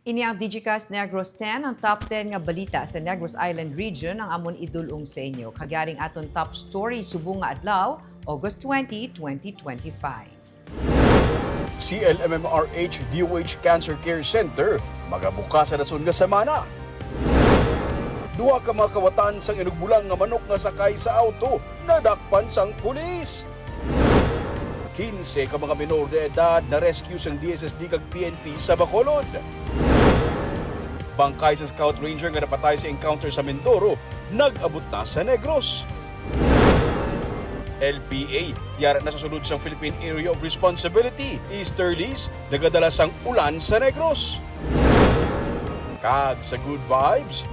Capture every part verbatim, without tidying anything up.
Ini ang Digicast Negros ten, ang top ten nga balita sa Negros Island Region ang amon idul-ong sa inyo. Kag yari ang aton top story subong nga adlaw, August twenty, twenty twenty-five. C L M M R H D O H Cancer Care Center magabukas sa dason nga semana. Duha ka mga kawatan sang inugbulang nga manok nga sakay sa auto nadakpan sang pulis. Quince ka mga menor de edad na-rescue sang D S S D kag P N P sa Bacolod. Bangkay sa Scout Ranger nga napatay sa encounter sa Mindoro nag-abot na sa Negros. L P A, yara na sa sulod sang Philippine Area of Responsibility, Easterlies, nagadala sang ulan sa Negros. Kag sa Good Vibes,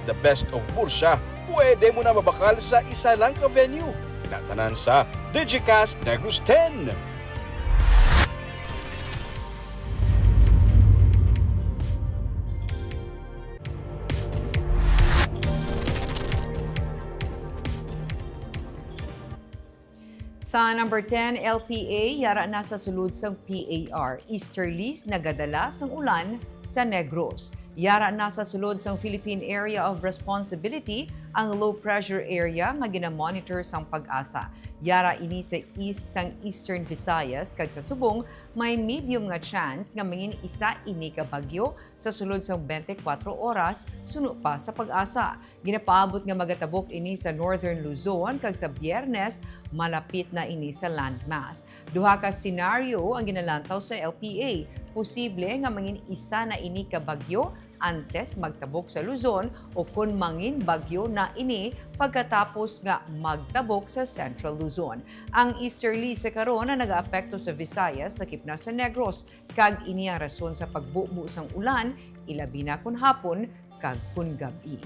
the best of Murcia, pwede mo na mabakal sa isa lang ka venue. Natanan sa Digicast Negros ten. Sa number ten, L P A, yara na sa sulod sang P A R. Easterlies nagadala sang ulan sa Negros. Yara na sa sulod sang Philippine Area of Responsibility ang low pressure area nga ginamonitor sang PAGASA. Yara ini sa east sang Eastern Visayas kag sa subong may medium nga chance nga mangin isa ini ka bagyo sa sulod sang twenty-four oras suno pa sa PAGASA. Ginapaabot nga magatabok ini sa Northern Luzon kag sa Biyernes, malapit na ini sa landmass. Duha ka senaryo ang ginalantaw sa L P A. Posible nga mangin isa na ini ka bagyo antes magtabok sa Luzon o kon mangin bagyo na ini pagkatapos nga magtabok sa Central Luzon. Ang easterly sa karon ang nagaapekto sa Visayas, lakip na sa Negros, kag ini ang rason sa pagbubo sang ulan, ilabi na kon hapon kag kon gab-i.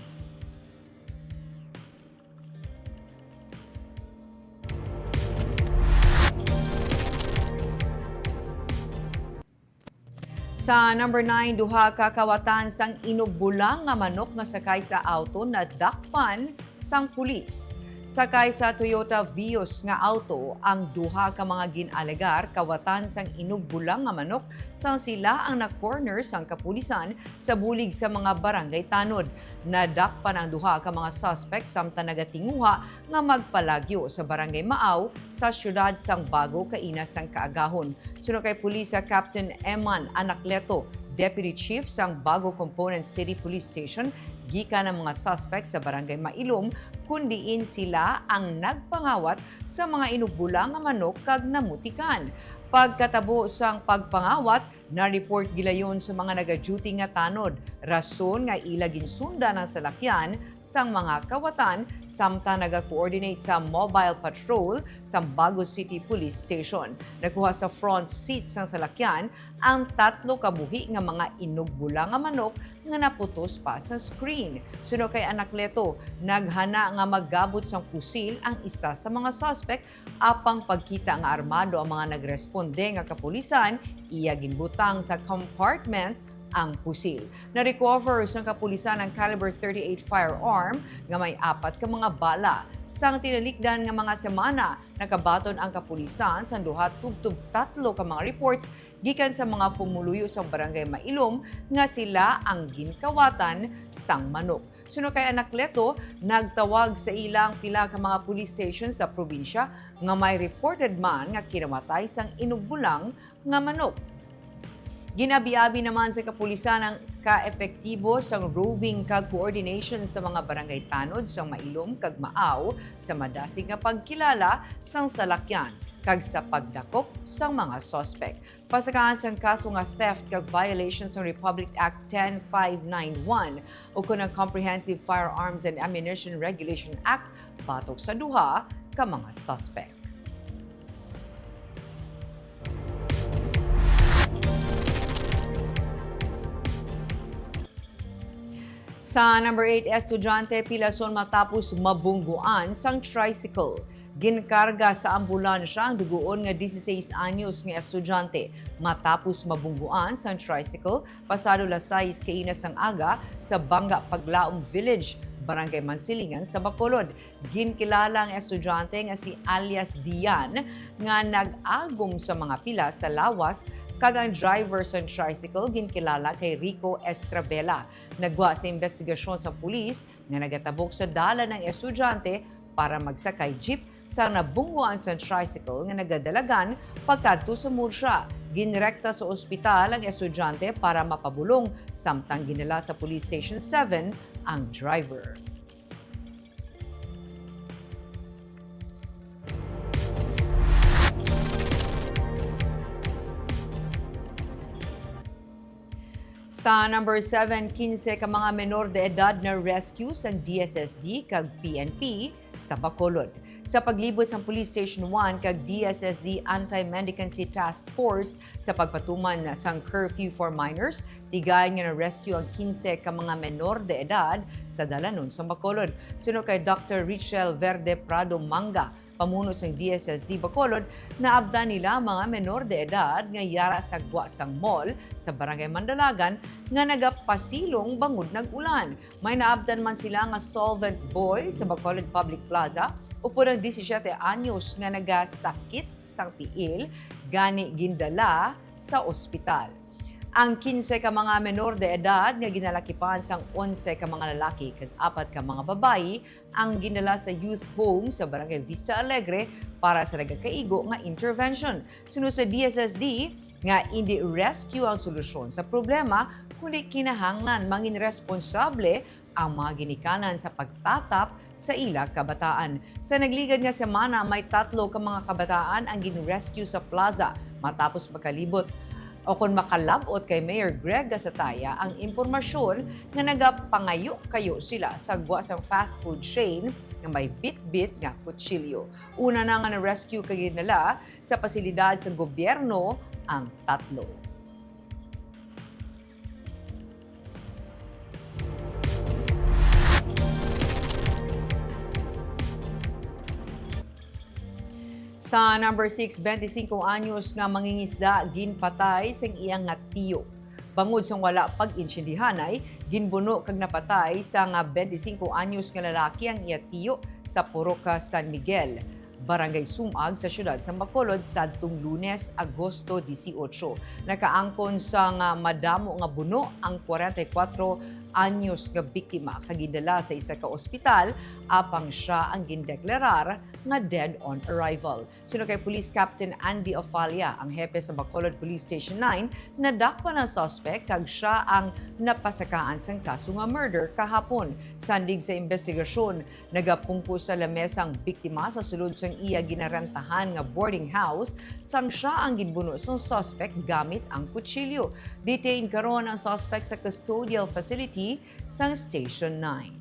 Sa number nine, duha ka kawatan sang inugbulang nga manok nga sakay sa auto nadakpan sang pulis. Sakay sa Toyota Vios nga auto ang duha ka mga gin-alegar kawatan sang inugbulang nga manok sang sila ang na-corner sang kapulisan sa bulig sa mga barangay tanod. Nadakpan ang duha ka mga suspect samtang nagatinguha nga magpalagyo sa Barangay Maaw sa siyudad sang Bago kaina sang kaagahon. Suno kay Pulisa Captain Eman Anacleto, Deputy Chief sang Bago Component City Police Station, gikan ang mga suspect sa Barangay Mailom, kun diin sila ang nagpangawat sa mga inugbulang nga manok kag namutikan. Pagkatabo sang pagpangawat, na-report gilayon sa mga naga-duty nga tanod, rason nga ila ginsundan ang salakyan sang mga kawatan samtang naga-coordinate sa mobile patrol sa Bago City Police Station. Nakuha sa front seat sang salakyan ang tatlo ka buhi nga mga inugbulang nga manok nga naputos pa sa screen. Suno kay Anacleto, naghana nga magabot sang pusil ang isa sa mga suspect. Apang pagkita nga armado ang mga nagresponde nga kapulisan, iya ginbutang sa compartment ang pusil. Na-recover sang kapulisan ang caliber thirty-eight firearm nga may apat ka mga bala. Sang tinalikdan nga mga semana, nakabaton ang kapulisan sang duha tubtob tatlo ka mga reports gikan sa mga pumuluyo sang Barangay Mailom nga sila ang ginkawatan sang manok. Suno kay Anacleto, nagtawag sa ila ang pila ka mga police station sa probinsya nga may reported man nga kinamatay sang inugbulang nga manok. Gin-abi-abi naman sa kapulisan ang kaepektibo sang roving kag coordination sa mga barangay tanod sang Mailom kag Maaw sa madasig nga pagkilala sang salakyan kag sa pagdakop sang mga suspect. Pasakaan sang kaso nga theft kag violation sang Republic Act ten five nine one ukon ang Comprehensive Firearms and Ammunition Regulation Act batok sa duha ka mga suspect. Sa number eight, estudyante pilason matapos mabungguan sang tricycle. Ginkarga sa ambulansya ang dugoon nga dieciséis anyos nga estudyante matapos mabungguan sang tricycle pasado las sais kaina sang aga sa Banga Paglaom Village, Barangay Mansilingan sa Bacolod. Ginkilala ang estudyante nga si alias Zian nga nag-agom sa mga pila sa lawas kag ang driver sang tricycle ginkilala kay Rico Estrabela. Nagwa sa imbestigasyon sa pulis nga nagatabok sa dalan ang estudyante para magsakay jeep sa nabungguan sang tricycle nga nagadalagan pagkadto sa Murcia. Ginrekta sa ospital ang estudyante para mapabulong, samtang ginala sa Police Station seven ang driver. Sa number seven, kinse ka mga menor de edad na rescue sang D S S D kag P N P sa Bacolod. Sa paglibot sang Police Station one kag D S S D Anti-Mendicancy Task Force sa pagpatuman sang curfew for minors, tigayon nga na-rescue ang kinse ka mga menor de edad sa dalanon sang Bacolod. Suno kay Doctor Richel Verde Prado Manga, pamuno sang D S S D Bacolod, naabtan nila ang mga menor de edad nga yara sa gwa sang mall sa Barangay Mandalagan nga nagapasilong bangod nag-ulan. May naabtan man sila nga solvent boy sa Bacolod Public Plaza, upod ang disisiete anyos nga nagasakit sang tiil, gani gindala sa ospital. Ang kinse ka mga menor de edad nga ginalakipan sang onse ka mga lalaki kag apat ka mga babayi ang gindala sa youth home sa Barangay Vista Alegre para sa nagakaigo nga intervention. Suno sa D S S D nga indi rescue ang solusyon sa problema, kundi kinahanglan mangin responsable ang mga ginikanan sa pagtatap sa ila kabataan. Sa nagligad nga semana, may tatlo ka mga kabataan ang gin-rescue sa plaza matapos makalibot o kon makalab-ot kay Mayor Greg Gasataya ang impormasyon nga nagapangayo-kayo sila sa gwa sang fast food chain nga may bitbit nga kutsilyo. Una na nga na-rescue kag ginala sa pasilidad sa gobyerno ang tatlo. Sa number six, twenty-cinco anyos nga mangingisda ginpatay sang iya nga tiyo. Bangod sang wala pag-intindihanay, ginbuno kag napatay sang twenty-cinco anyos nga lalaki ang iya tiyo sa Purok San Miguel, Barangay Sumag sa siyudad sang Bacolod sadtong Lunes, Agosto dieciocho. Nakaangkon sang madamo nga buno ang kwarenta y kuwatro anyos nga biktima kag gindala sa isa ka ospital, apang sia ang gindeklarar nga dead on arrival. Suno kay Police Captain Andy Ofalia, ang hepe sa Bacolod Police Station nine, nadakpan ang suspect kag sia ang napasakaan sang kaso nga murder kahapon. Sandig sa imbestigasyon, nagapungko sa lamesa ang biktima sa sulod sang iya ginarentahan nga boarding house, sang sia ang ginbuno sang suspect gamit ang kutsilyo. Detained karon ang suspect sa custodial facility sang Station nine.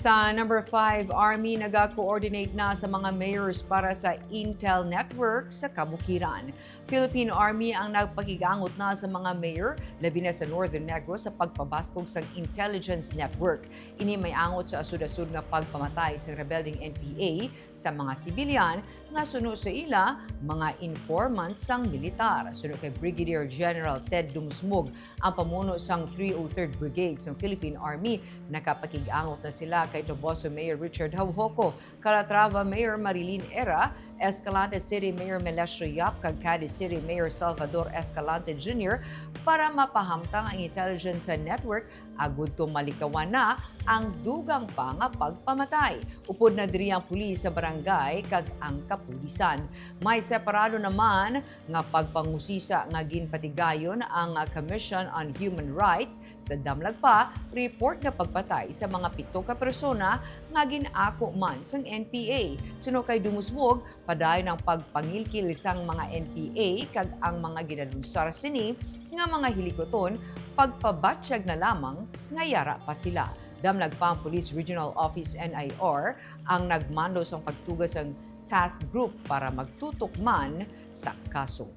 Sa number five, Army naga-coordinate na sa mga mayors para sa Intel Network sa kabukiran. Philippine Army ang nagpakig-angot na sa mga mayor, labi na sa Northern Negros, sa pagpabaskog sang intelligence network. Ini may angot sa asod-asod nga pagpamatay sang rebeldeng N P A sa mga sibilyan nga suno sa ila mga informant sang militar. Suno kay Brigadier General Ted Dumusmog, ang pamuno sang three oh third Brigade sang Philippine Army, nakapakig-angot na sila kay Toboso Mayor Richard Jaujoco, Calatrava Mayor Marilyn Era, Escalante City Mayor Melesio Yap, kag Cadiz City Mayor Salvador Escalante Junior para mapahamtang ang intelligence network agud to malikawan na ang dugang pa nga pagpamatay. Upod na diri ang pulis sa barangay kag ang kapulisan. May separado naman nga pagpangusisa nga ginpatigayon ang Commission on Human Rights sa damlag pa report nga pagpatay sa mga pito ka persona nga gin-ako man sang N P A. Suno kay Dumusmog, padayon ang pagpangilkil sang mga N P A kag ang mga ginalunsar sini nga mga hilikuton pagpabatyag na lamang nga yara pa sila. Damlag pa ang Police Regional Office, N I R, ang nagmando sang pagtuga sang task group para magtutok man sa kaso.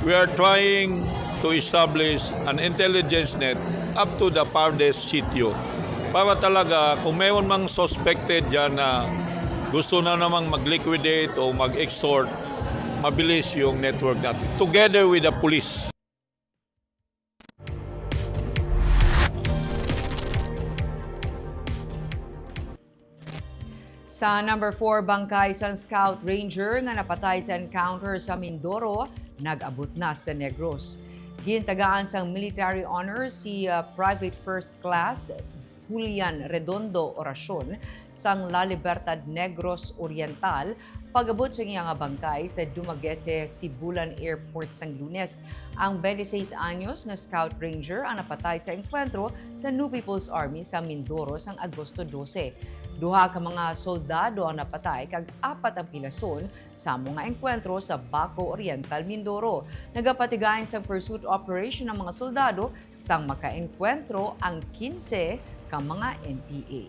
We are trying to establish an intelligence net up to the farthest sitio. Para talaga, kung mayroon mang suspected dyan na gusto na namang mag-liquidate o mag-extort, mabilis yung network natin. Together with the police. Sa number four, bangkay sang Scout Ranger nga napatay sa encounter sa Mindoro nag-abot na sa Negros. Gintagaan sang military honor si, ah, Private First Class Julian Redondo Oracion sang La Libertad, Negros Oriental, pag-abot sa iya nga bangkay sa Dumaguete, Sibulan Airport sang Lunes. Ang twenty-six anyos nga Scout Ranger ang napatay sa engkwentro sa New People's Army sa Mindoro sang Agosto dose. Duha ka mga soldado ang napatay kag apat ang pilason sa amo nga engkwentro sa Baco Oriental, Mindoro. Nagapatigayon sang pursuit operation ang mga soldado sang makaengkwentro ang kinse ka mga N P A.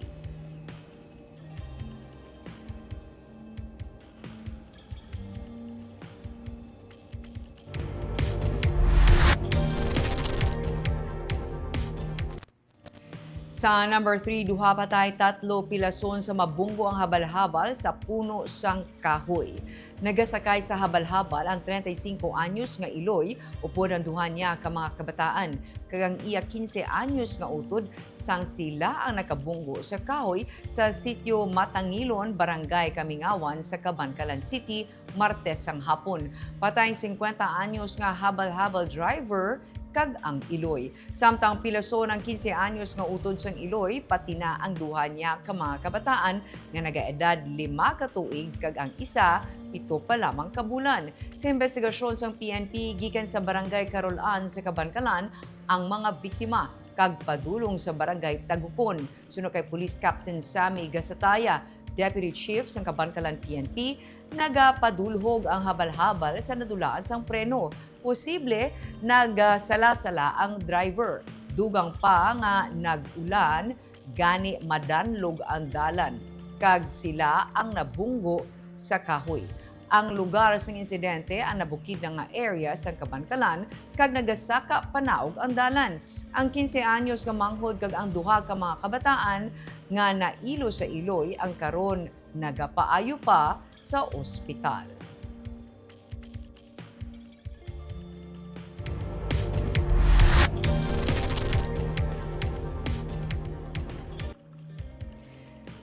Sa number three, duha patay, tatlo pilason sa mabunggo ang habal-habal sa puno sang kahoy. Nagasakay sa habal-habal ang treinta y cinco anyos nga iloy upod ang duha niya ka mga kabataan, kag ang iya quince anyos nga utod, sang sila ang nakabunggo sa kahoy sa sitio Matangilon, Barangay Kamingawan sa Kabankalan City, Martes sang hapon. Patay ang singkwenta anyos nga habal-habal driver kag ang iloy. Samtang pilason ang quince anyos nga utod sang iloy, pati na ang duha niya ka mga kabataan nga nagaedad lima ka tuig kag ang isa pito pa lamang ka bulan. Sa imbestigasyon sang P N P, gikan sa Barangay Carol Ann sa Kabankalan ang mga biktima kag padulong sa Barangay Tagukon. Suno kay Police Captain Sammy Gasataya, Deputy Chief sang Kabankalan P N P, nagapadulhog ang habal-habal sa nadulaan sang preno. Posible nagasala-sala ang driver. Dugang pa nga nag-ulan, gani madanlog ang dalan, kag sila ang nabunggo sa kahoy. Ang lugar sang insidente ang nabukid na nga area sang Kabankalan, kag nagasaka panaog ang dalan. Ang quince anyos nga manghod kag ang duha ka mga kabataan nga nailo sa iloy ang karon nagapaayo pa sa ospital.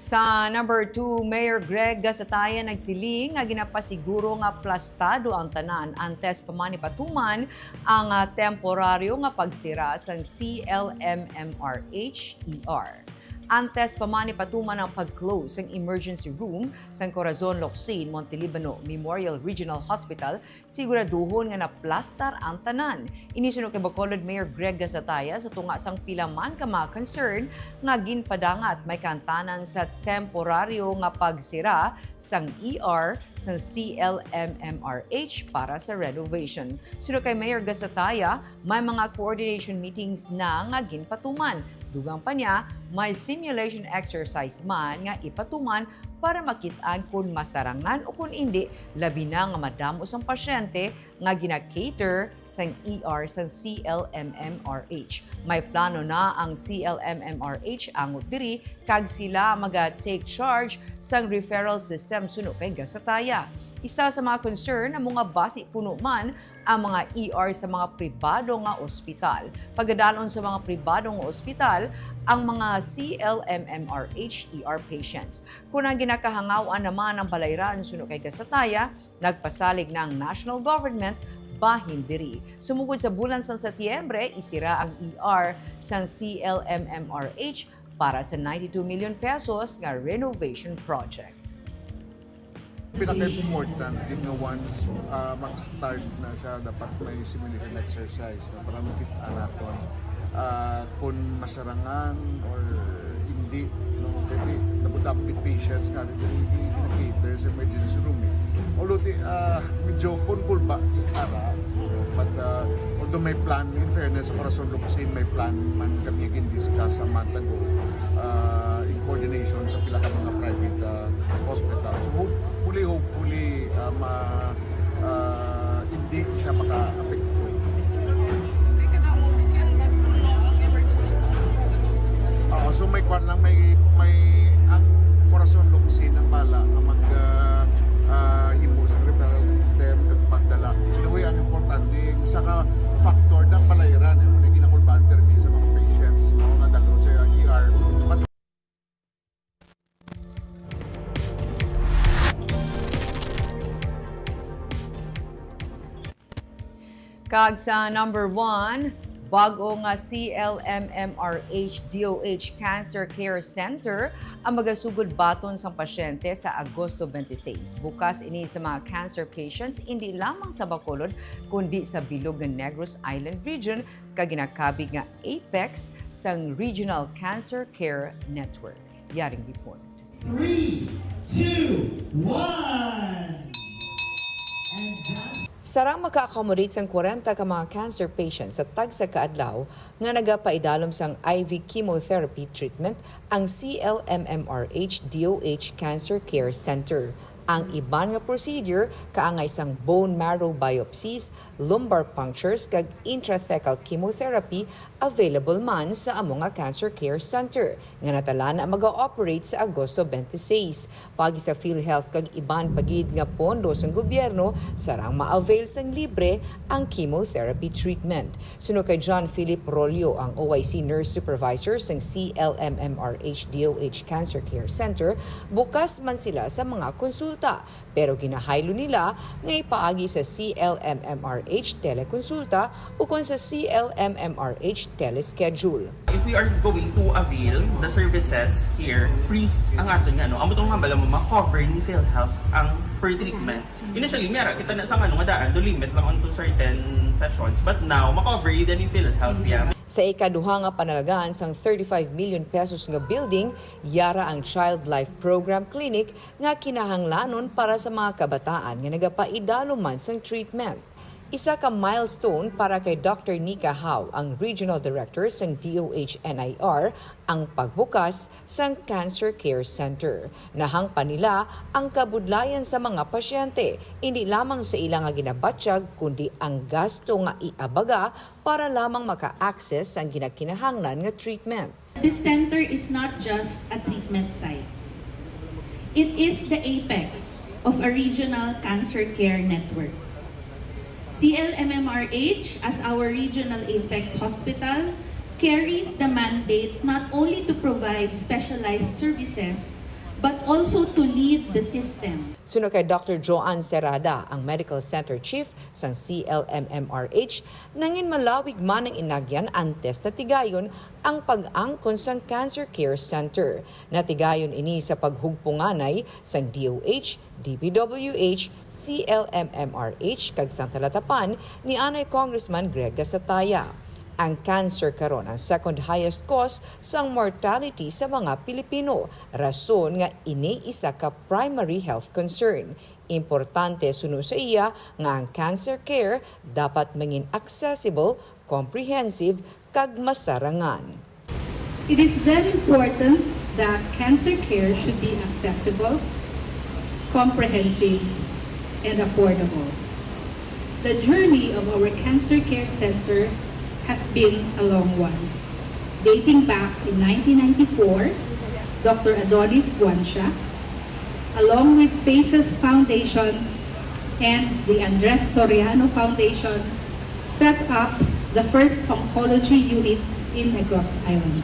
Sa number two, Mayor Greg Gasataya nagsiling nga ginapasiguro nga plastado ang tanan antes pa man ipatuman ang, ah, temporaryo nga pagsira sang C L M M R H E R. Antes pa man ipatuman ang pag-close sang emergency room sang Corazon Locsin Montelibano Memorial Regional Hospital, siguraduhon nga naplastar ang tanan. Ini suno kay Bacolod Mayor Greg Gasataya sa tunga sang pila man ka mga concern nga ginpadangat may kaangtanan sa temporaryo nga pagsira sang E R sang C L M M R H para sa renovation. Suno kay Mayor Gasataya, may mga coordination meetings na nga ginpatuman. Dugang pa niya, may simulation exercise man nga ipatuman para makit-an kon masarangan o kon indi, labi na nga madamo sang pasyente nga gina-cater sang E R sang C L M M R H. May plano na ang C L M M R H angot diri, kag sila maga-take charge sang referral system, suno kay Gasataya. Isa sa mga concern amo nga basi puno man ang mga E R sa mga pribado nga ospital. Pagadalon sa mga pribado nga ospital ang mga C L M M R H E R patients. Kon ang ginakahangaw-an naman ang balayran, suno kay Gasataya, nagpasalig na ang national government bahin diri. Sumugod sa bulan sang Setyembre, isira ang E R sang C L M M R H para sa ninety-two million pesos nga renovation project. Pinaka-importante nga once, ah, mag-start na siya, dapat may simulation exercise na para makita naton, ah, kung masarangan or hindi, no? Kay damo-damo gid patients nga diri, diri, diri cater sa emergency room, eh. Although, di, ah, medyo kon kulba, ara, but, ah, although may plan, in fairness, sa Corazon Locsin, may plan man kami gin-discuss a month ago, ah, in coordination sa pila ka mga private, ah, hospital. So, hopefully, hopefully, ah, ma-, ah, hindi siya maka-apekto. Oo, so may kwan lang, may, may ang Corazon Locsin ang bala nga mag, ah, ah, himo sa referral system at pagdala. Anyway, ang importante, isa ka factor ng balayran, eh, muna ginakulbaan permi sa mga patients, no, nga dalo sa E R. But Kag sa number one, bag-o nga C L M M R H D O H Cancer Care Center ang magasugod baton sang pasyente sa Agosto twenty-six. Bukas ini sa mga cancer patients indi lamang sa Bacolod, kundi sa bilog nga Negros Island Region, kag ginakabig nga apex sang Regional Cancer Care Network. Yaring report. Three, two, one. And that's Sarang maka-accommodate sang kwarenta ka mga cancer patients sa tagsa ka adlaw nga nagapaidalom sang I V chemotherapy treatment ang C L M M R H D O H Cancer Care Center. Ang iban nga procedure kaangay sang bone marrow biopsies, lumbar punctures, kag intrathecal chemotherapy available man sa amo nga cancer care center nga natala na maga-operate sa Agosto twenty-six. Paagi sa PhilHealth kag iban pa gid nga pondo sang gobyerno, sarang ma-avail sang libre ang chemotherapy treatment. Suno kay John Philip Rolio, ang O I C Nurse Supervisor sang C L M M R H D O H Cancer Care Center, bukas man sila sa mga konsulta, pero ginahaylo nila nga ipaagi sa C L M M R H telekonsulta ukon sa C L M M R H teleschedule. If we are going to avail the services here, free ang aton nga, no? Amo tong hambal mo, ma-cover ni PhilHealth ang per treatment. Initially, mera kita na sa ano nga daan, do limit lang unto certain sessions. But now, ma-cover yun ni PhilHealth, yeah. Sa ikaduha nga panalagaan sang thirty-five million pesos nga building, yara ang Child Life Program Clinic nga kinahanglanon para sa mga kabataan nga nagapaidalom man sang treatment. Isa ka milestone para kay Doctor Nika Hao, ang Regional Director sang D O H N I R, ang pagbukas sang Cancer Care Center. Nahangpan nila ang kabudlayan sa mga pasyente, indi lamang sa ila nga ginabatyag, kundi ang gasto nga iabaga para lamang maka-access sang ginakinahanglan nga treatment. This center is not just a treatment site. It is the apex of a regional cancer care network. C L M M R H, as our regional apex hospital, carries the mandate not only to provide specialized services, but also to lead the system. Suno kay Doctor Joanne Serrada, ang Medical Center Chief sang C L M M R H, nangin malawig man ang inagyan antes natigayon ang pag-angkon sang Cancer Care Center. Natigayon ini sa paghugpunganay sang D O H, D P W H, C L M M R H, kag sang talatapan ni anay Congressman Greg Gasataya. Ang cancer karon ang second highest cause sang mortality sa mga Pilipino, rason nga ini isa ka primary health concern. Importante suno sa iya nga ang cancer care dapat mangin accessible, comprehensive, kag masarangan. It is very important that cancer care should be accessible, comprehensive, and affordable. The journey of our Cancer Care Center has been a long one. Dating back in nineteen ninety-four, Doctor Adonis Guancia, along with Faces Foundation and the Andres Soriano Foundation, set up the first oncology unit in Negros Island.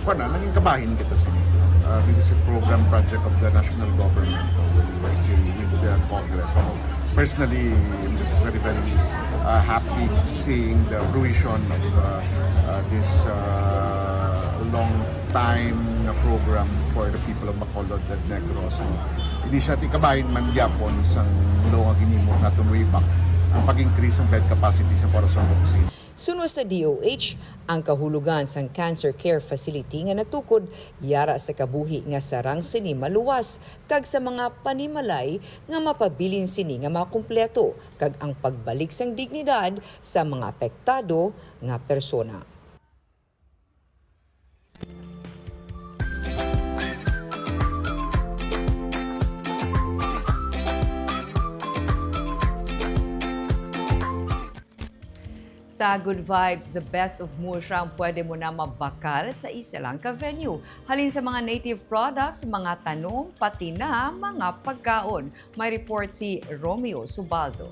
Kuwan na, nangin kabahin kita sini. Uh, this is a program project of the national government. We were still with the Congress. So, personally, I'm just very, very uh, happy seeing the fruition of uh, uh, this uh, long time na program for the people of Bacolod and Negros. So, initiative kabahin man gyapon sang law nga ginimo naton way back ang pag-increase ng bed capacity sa Corazon Roxy. Suno sa D O H, ang kahulogan sang cancer care facility nga natukod yara sa kabuhi nga sarang sini maluwas kag sa mga panimalay nga mapabilin sini nga makumpleto kag ang pagbalik sang dignidad sa mga apektado nga persona. Sa Good Vibes, the best of Murcia ang pwede mo na mabakal sa isa lang ka venue. Halin sa mga native products, mga tanom, pati na mga pagkaon. May report si Romeo Subaldo.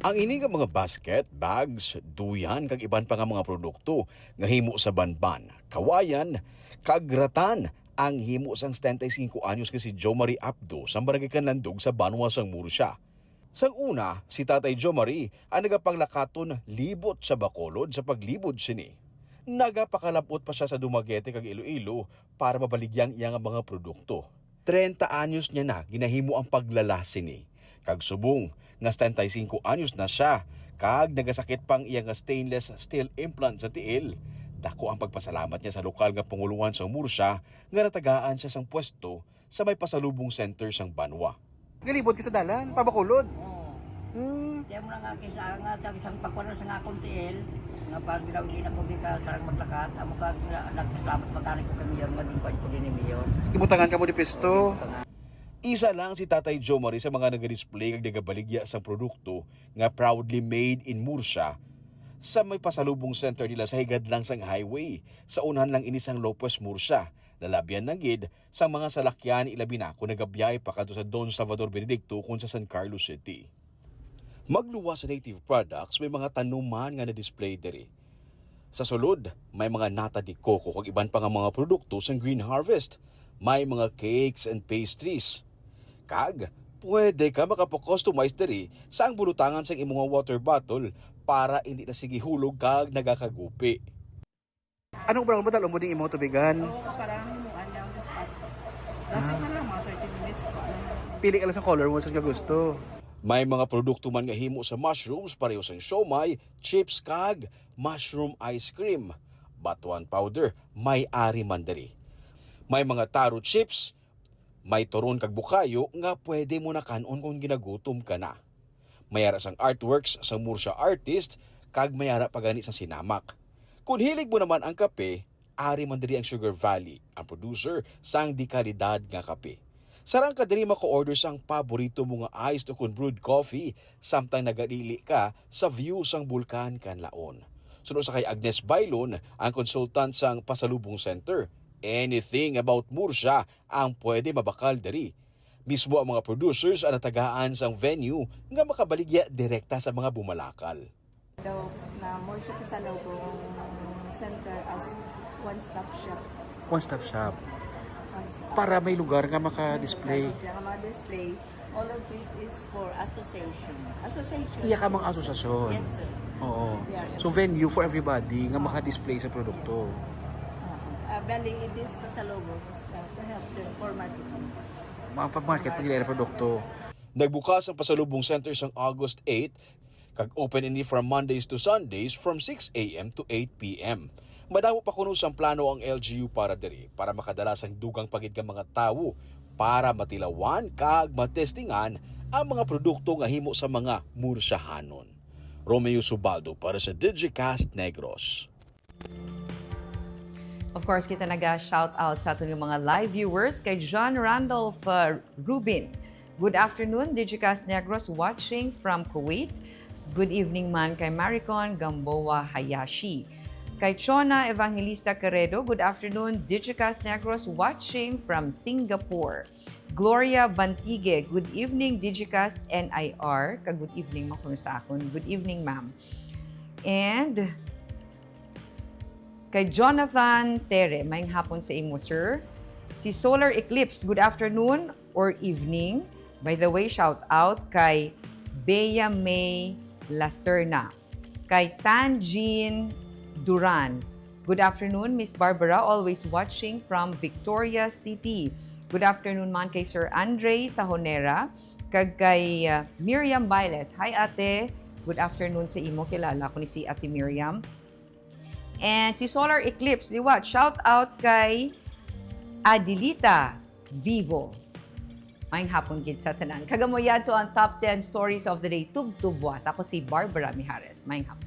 Ang ini nga mga basket, bags, duyan, kag iban pa nga mga produkto nga himo sa banban, kawayan, kag ratan ang himo sang setenta y cinco anyos nga si Jo Marie Abdo sa Barangay Canlandog sa banwa sang Murcia. Sang una, si Tatay Jomari ang nagapanglakaton libot sa Bacolod sa paglibod sini. Nagapakalabot pa sia sa Dumaguete kag Iloilo para mabaligya ang iya nga mga produkto. Treinta anyos niya na ginahimo ang paglala sini, kag subong nga setenta y cinco anyos na sia, kag nagasakit pa ang iya nga stainless steel implant sa tiil, dako ang pagpasalamat niya sa lokal nga pangulohan sa Murcia nga natagaan siya sang pwesto sa may pasalubong center sang banwa. Galibot ka sa dalan, pa Bacolod? Oo. Hmm. Kaya mo na nga kay sa nga sabi sang pagkuha sa nga akong tiil, nga pag daw di na ko di ka sarang maglakat, amo ka gina-, nagpasalamat magani ko kay Mayor nga di ko, ko din ni Mayor. Gibutangan ka mo di pwesto? Isa lang si Tatay Jomari sa mga nagadisplay kag nagabaligya sang produkto nga proudly made in Murcia sa may pasalubong center nila sa higad lang sang highway. Sa unahan lang ini sang Lopez Murcia. Lalabyan na gid sang mga salakyan, ilabi na kon nagabiyahe pa kadto sa Don Salvador Benedicto ukon sa San Carlos City. Magluwas sa native products, may mga tanuman nga na-display diri. Sa sulod, may mga nata de coco kag iban pa nga mga produkto sang Green Harvest. May mga cakes and pastries. Kag pwede ka makapa-customize diri sa ang bulutangan sang imo nga water bottle para hindi na sige hulog kag nagakagupi. Ano ba ang madalom mo ding imo tubigan? Oo, parang ano, on the spot. Lasing na lang, mga thirty minutes pa. Pili ka lang sa color mo sa nga gusto. May mga produkto man nga himo sa mushrooms, pareho sang siomai, chips, kag mushroom ice cream. Batuan powder, may ari man diri. May mga taro chips, may turon kag bukayo nga pwede mo na kan-on kon ginagutom ka na. May ara sang artworks sang Murcia artist, kag may ara pa gani sa sinamak. Kon hilig mo naman ang kape, ari man diri ang Sugar Valley, ang producer sang dekalidad nga kape. Sarang ka diri maka-order sang paborito mo nga iced o kon brewed coffee, samtang nagalili ka sa view sang Bulkan Kanlaon. Suno sa kay Agnes Bailon, ang consultant sang Pasalubong Center. Anything about Murcia ang pwede mabakal diri. Mismo ang mga producers ang natagaan sang venue nga makabaligya direkta sa mga bumalakal. Daw na Murcia Pasalubong Center as one-stop shop. One-stop shop. One-stop. Para may lugar nga maka-display. May lugar nga maka-display. All of this is for association. Association. Iya ka mga association. Yes, sir. Oo. So, venue for everybody nga maka-display sa produkto. Yes. Oo. Ah, bali, it is Pasalubong is, uh, to help them for marketing. Mga pag-market, pag produkto. Nagbukas ang Pasalubong Center sang August eight, kag open ini from Mondays to Sundays from six A M to eight P M. Madamo pa kuno sang plano ang L G U para diri, para makadala sang dugang pa gid nga mga tawo para matilawan kag matestingan ang mga produkto nga himo sa mga Murciahanon. Romeo Subaldo para sa Digicast Negros. Of course, kita naga-shout out sa aton nga mga live viewers kay John Randolph, uh, Rubin. Good afternoon, Digicast Negros watching from Kuwait. Good evening man kay Maricon Gamboa Hayashi. Kay Chona Evangelista Queredo, good afternoon, Digicast Negros watching from Singapore. Gloria Bantigue, good evening, Digicast N I R. Ka good evening mo kuno sa akon. Good evening, ma'am. And kay Jonathan Tere, maayong hapon sa imo, sir. Si Solar Eclipse, good afternoon or evening. By the way, shout out kay Bea May Lacerna. Kay Tanjin Duran, good afternoon, Miss Barbara, always watching from Victoria City. Good afternoon man kay Sir Andre Tahonera, kag kay, uh, Miriam Bailes. Hi, ate. Good afternoon sa imo. Kilala ko ni si Ate Miriam. And si Solar Eclipse, liwat, shout out kay Adelita Vivo. Maayong hapon gid sa tanan. Kag amo yadto ang top ten stories of the day, tubtob buwas. Ako si Barbara Mijares. Maayong hapon.